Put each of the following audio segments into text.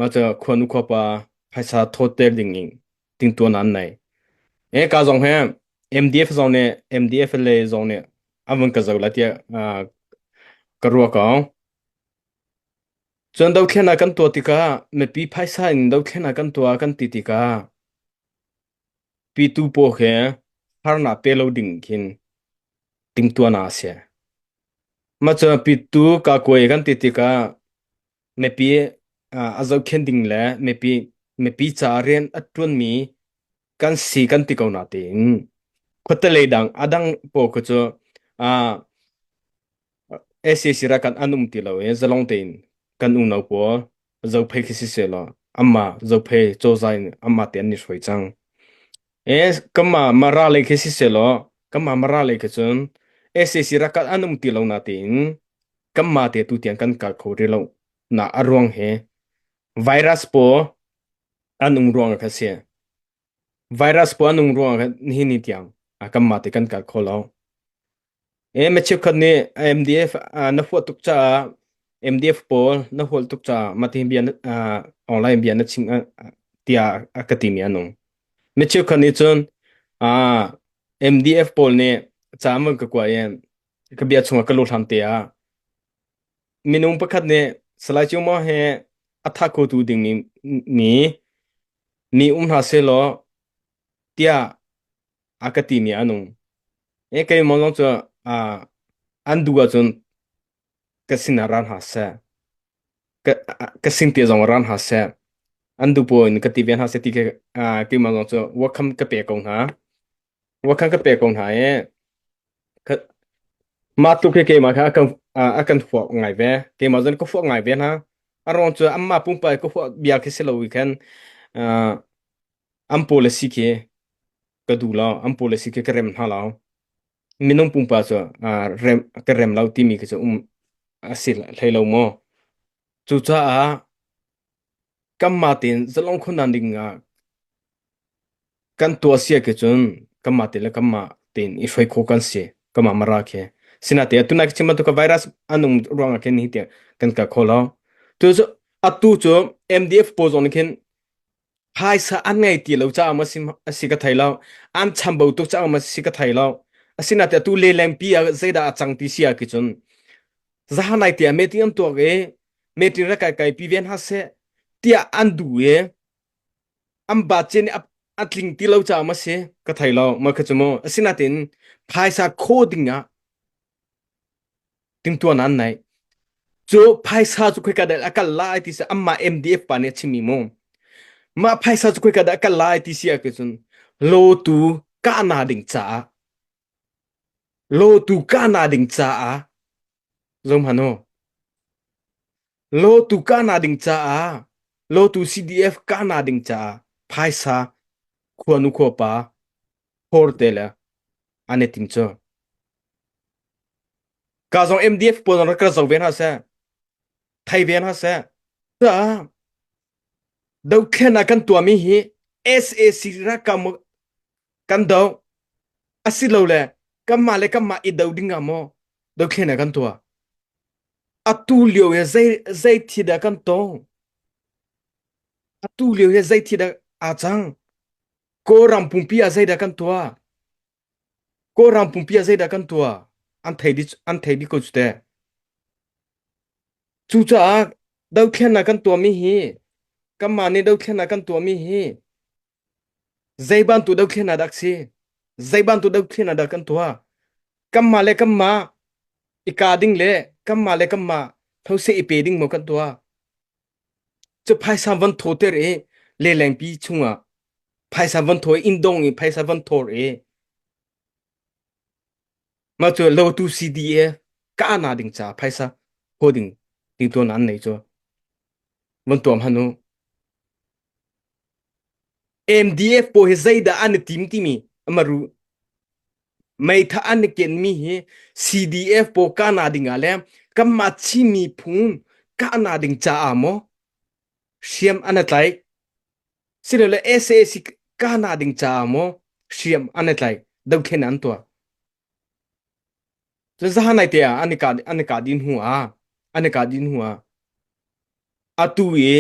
Mah cu khuanu khuapa phaisa thawtter ding in tingtuan an nei. E ka zong he MDF zong nih MDF le zong nih an vun ka zo la tiah ka ruah ko. Cun dothlennak kan tuah tikah mipi phaisa in dothlennak kan tuah kan ti tikah pitu paw he harnak pe lo ding khin timhtuahnak a si. Mah cu pitu kakuai kan ti tikah mipi a zohkhenh ding le mipi mipi caah rian a ṭuanmi kan si kan ti ko natein khuate lei dang a dang pawl kha cu SAC ralkap an um ti lo i zalong tein kan unau pawl zophei khi si sehlaw amah zophei cozah in amah te an i hruai cang. E kanmah Mara lei khi si sehlaw kanmah Mara lei khi cun SAC ralkap an um ti lo natein kanmah te tu tiang kan kal kho rih lo na a ruang hi virus pawl an um ruang kha si. Virus pawl an um ruang kha nihin ni tiang kanmah te kan kal kho lo. E mi cheukhat nih MDF na huat tuk caah MDF pawl na hual tuk caah mah ti bia online bia na chim tiah a ka timi an um. Mi cheukhat nih cun MDF pawl nih ca an van ka kua i ka bia chungah ka luhlam te ah minung pakhat nih Salai Ciu Maw he a thah khotu ding mi mi um hna sehlaw tiah a ka timi an um. E keimah zong cu an duh ahcun ka sinah ra hna seh. Ka, ka sin te zong ra hna seh. An duh paoh in ka ti ve hna seh ti ke keimah zong cu welcome ka pe ko hna. Welcome ka pe ko hna i ka, mah tluk hi keimah kha a kan a kan huak ngai ve. Keimah zong ka huak ngai ve hna. A ruang cu anmah pumpak ka huah bia khi si lo i khan an policy khi ka duh lo an policy khi ka rem hna lo minung pumpak cu rem ka rem lo timi khi cu um a si hlei lo maw cucaah kanmah tein zalong khunan ding ah kan tuah sia khi cun kanmah te le kanmah tein i hruai kho kan si kanmah mara khi sinate atu nai chim bantuk virus an um ruangah khin hi tiang kan kal kho lo tu cu atu cu MDF pawl zong nih khin Phaisa an ngei ti lo caah maw a si ka thei lo. An chambau tuk caah maw si ka thei lo. Asinain atu lelengpi ah zeidah a cang ti si ah cun zahanai tiah meeting an tuak i meeting rak kai kai pi ve hna seh tiah an duh i an budget nih a tling ti lo caah maw si ka thei lo ma kha cu mu asinain phaisa khaw ding ah Tingtuan an nei. Cu phaisa cu khoika dah a kal lai ti si amah MDF pa nih a chimmi mu. Mah phaisa cu khoika dah a kal lai ti si ah cun lawtu kahna ding caah lawtu kahna ding caah zong hmanh u lawtu kahna ding caah lawtu CDF kahna ding caah phaisa khuanu khuapa phor te le an i tim cu. Ka zong MDF pawl rak ka zo ve hna seh. Thei ve hna seh. Caah dothlennak kan tuahmi hi SAC rakam kan do asilole kanmah le kanmah i do ding ah maw dothlennak kan tuah atu lio hi zei zei thi dah kan tong atu lio hi zei thi dah aa cang Kawlram pumpi ah zeidah kan tuah Kawlram pumpi ah zeidah kan tuah an thei dih an thei dih ko cu teh cucaah dothlennak kan tuahmi hi kanmah nih dothlennak kan tuahmi hi zei bantuk dothlennak dah si zei bantuk dothlennak dah kan tuah kanmah le kanmah i ka ding le kanmah le kanmah those i pe ding maw kan tuah Cu phaisa von thawter i lelengpi chungah phaisa von thaw i inndong i phaisa von thawr i mah cu lotu CDA kahna ding ca phaisa haw ding ti tuan an nei cu von tuam han u. MDF pawl hi zeidah an i tim timi amaru meitha an i kenmi hi CDF pawl kahna ding ah le kanmah Chin miphun kahna ding caah maw hriam an i tlaih silole SAC kahna ding caah maw hriam an i tlaih dothlen an tuah cun zahanai te ah an i kah an i kah dih hnu ah an i kah dih hnu ah atu i.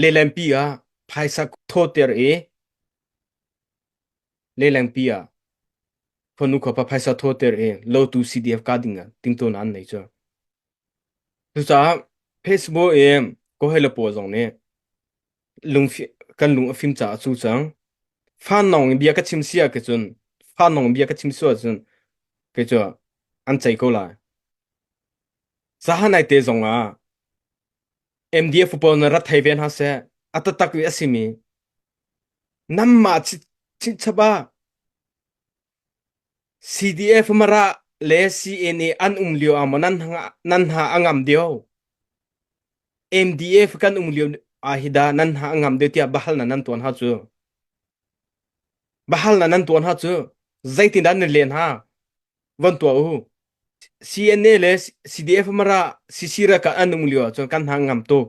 Lehlampi ah phaisa thawter i lelengpi ah khuanu khuapa phaisa thawter i lotu CDF ka ding ah tingtawn an nei cu. Cucaah Facebook i ko hei le pawl zong nih lung kan lung a fim caah cu cang. Fan nong in bia ka chim sia ke cun fan nong in bia ka chim sia cun kei cu an cei ko lai. Zahan ai te zong ah MDF pawl na rat thei ve hna seh a taktak i a simi Nanmah chinchap ah CDF Mara le CNA an um lio ah maw nan hna a ngam deuh? MDF kan um lio ah hi dah nan hna a ngam deuh tiah biahalnak nan tuah hna cu. Biahalnak nan tuah hna cu zeitindah nan len hna? Von tuah u. CNA le CDF Mara CC ralkap an um lio ahcun kan hna a ngam tuk.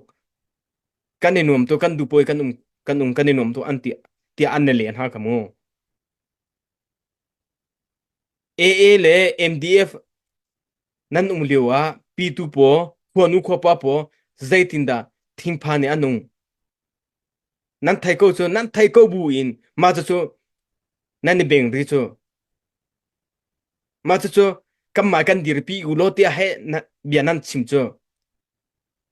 Kan i nuam tuk, kan dupawi kan um kan um kan i nuam tuk an ti tiah an na len hna ka mu. AA le MDF nan um lio ah pitu paw khuanu khuapa paw zeitindah thingphan nih an um nan thei ko cu nan thei ko bu in mah cu nan i beng ri cu mah cu kanmah kan dirpi u law tiah he bia nan chim cu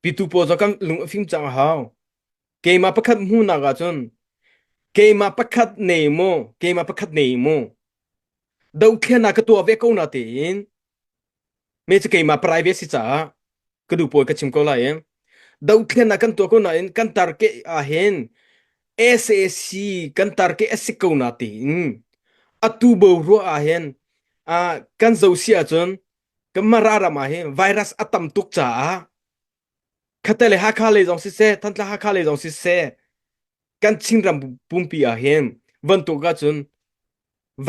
pitu paw cu kan lung a fim cang a hau keimah pakhat hmuhnak ah cun keimah pakhat ne mu keimah pakhat ne mu dothlennak ka tuah ve ko na tein me cu keimah private si caah ka duh pawl ka chim ko lai i dothlennak kan tuah ko nain kan target ah hin SAC kan target a si ko na tein atu bo ruah ah hin kan zo si ahcun kan Mara ram ah hin virus a tam tuk caah Khatte le Hakha lei zong siseh, Thantlang Hakha lei zong siseh, kan Chinram pumpi ah hin bantuk ahcun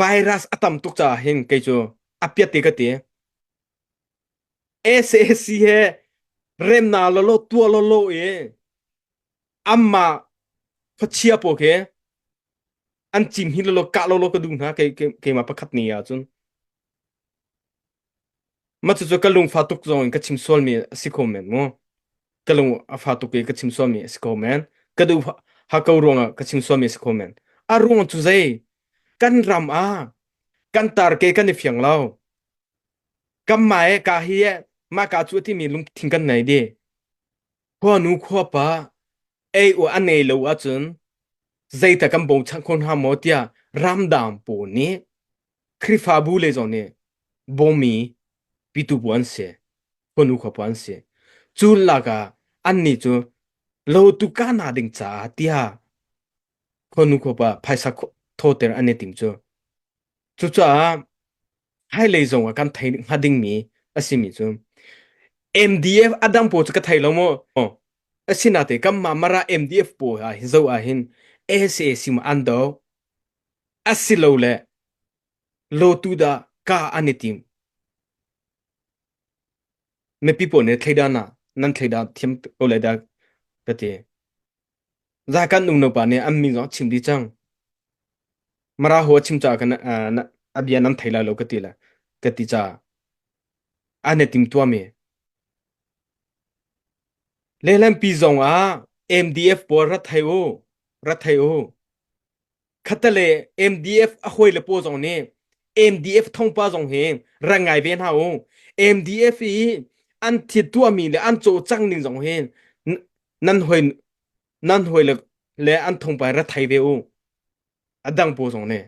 virus a tam tuk caah hin kei cu a piat te ka ti. SAC he remna lolo tua lolo i amma khuachia pawl khi an cim hi lolo kah lolo ka duh hna kei keimah pakhat ni ahcun Mah cucu ka lungfa tuk zong in ka chim sualmi a si kho men mu. Ka lung a fa tuk i ka chim sualmi a si kho men. Ka duh ha ko ruangah ka chim sualmi a si kho men. A ruang cu zei? Kan ram ah kan tar ke kan i fiang lo. Kan mah e ka hi e mah ka cu a timi lungthin kan nei di. Khuanu khuapa ei u a nei lo ahcun zeita kan bochan kho hna maw tiah ramdang pawl nih Khrihfabu le zong nih bawmmi pitu bu an si, khuanu khuapa an si. Cu lakah annih cu lotu kana ding caah tiah khuanu khuapa phaisa thawter an i tim cu. Cucaah hmailei zong ah kan thei hnga dingmi a simi cu MDF a dang pawl cu ka thei lo maw? Asinain kanmah Mara MDF pawl ah hin zoh ah hin SAC ma an do. Asilole lotu dah ka an i tim. Mipi pawl nih thleidan ah nan thleidan thiam ko lai dah ka ti. Za kan nupa nih an min zong a chim dih cang. Mara hu a chim caah kan a bia nan thei lai lo ka ti le ka ti caah an i timtuahmi. Lehlampi zong ah MDF pawl rat thei u, rat thei u. Khatale MDF a hawile pawl zong nih MDF thongpa zong hi rak ngai ve hna u. MDF i an thil tuahmi le an cawlcangh ning zong hi nan hawi nan hawi le an thongpa rak thei ve u. A dang pawl zong nih.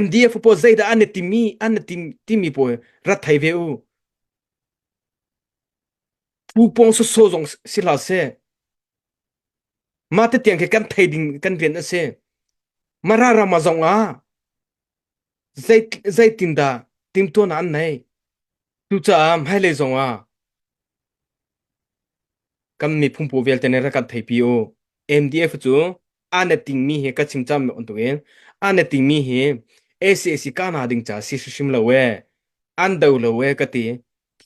MDF pawl zeidah an i timi an i tim timi pawl rak thei ve u. Phu pong soso zong si hlah seh. Mah te tiang khi kan thei ding kan rian a si. Mara ram ah zong ah zei zeitindah timtuahnak an nei. Cucaah hmailei zong ah kan miphun pawl vialte nih rak kan theipi u. MDF cu aa na tingmi hi ka chim cang bantukin aa na tingmi hi ACAC kana ding ca si hrimhrim lo ee. An do lo ee ka ti.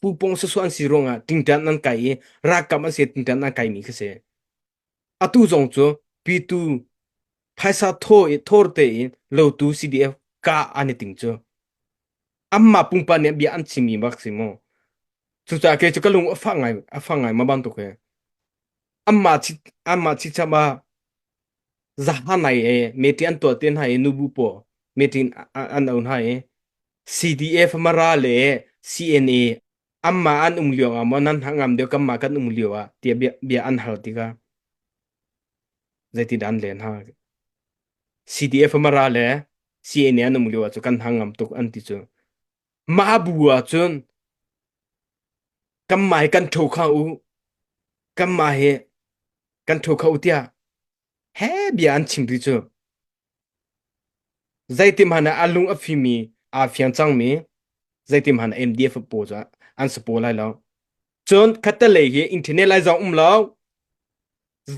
Phu pong sasua an si ruangah tingṭan an kai i ralkap an si tingṭan an kaimi khi si. Atu zong cu pitu phaisa thaw i thawr tein lotu CDF ka an i ting cu. Amma pumpa nih bia an chimmi bak si mu. Cucaah kei cu ka lung a fah ngai a fah ngai ma bantuk he. Anmah anmah chichap ah zahanai e meeting an tuah te hna i nubu pawl meeting an au hna i CDF Mara le CNA anmah an um lio ah maw nan hngam deuh kanmah kan um lio ah tiah bia, bia an hal tikah zeitindah an len hna? CDF Mara le CNA an um lio ah cu kan hngam tuk an ti cu. Mah bu ah cun kanmah hi kan tho kha u kanmah hi kan tho kho tiah he bia an chim ti cu zeitim hmanh ah a lung a fimi aa fiang cangmi zeitim hmanh ah MDF pawl cu an si pawl lai lo cun khattelei hi internet lai zong um lo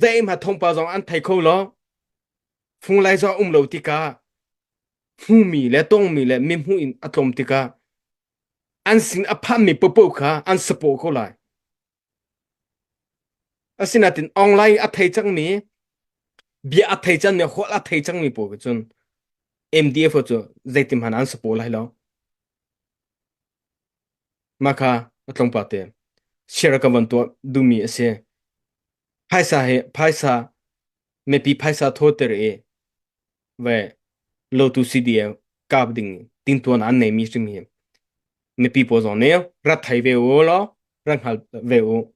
zeihmanh thawngpang zong an thei kho lo fung lai zong um lo tikah hmumi le tongmi le mi hmuh in a tlawm tikah an sin a phanmi popo kha an support ko lai. Asinain online a thei cangmi bia a thei cangmi holh a thei cangmi pawl cu cun MDF cu zeitin hmanh an support lai lo. Mah kha a tlawmpal te share ka van tuah duhmi a si. Phaisa hi phaisa mipi phaisa thawter i ve lotu CDF kap ding tintuan an neimi hrim hi mipi pawl zong nih rat thei ve u law rat hngal ve u.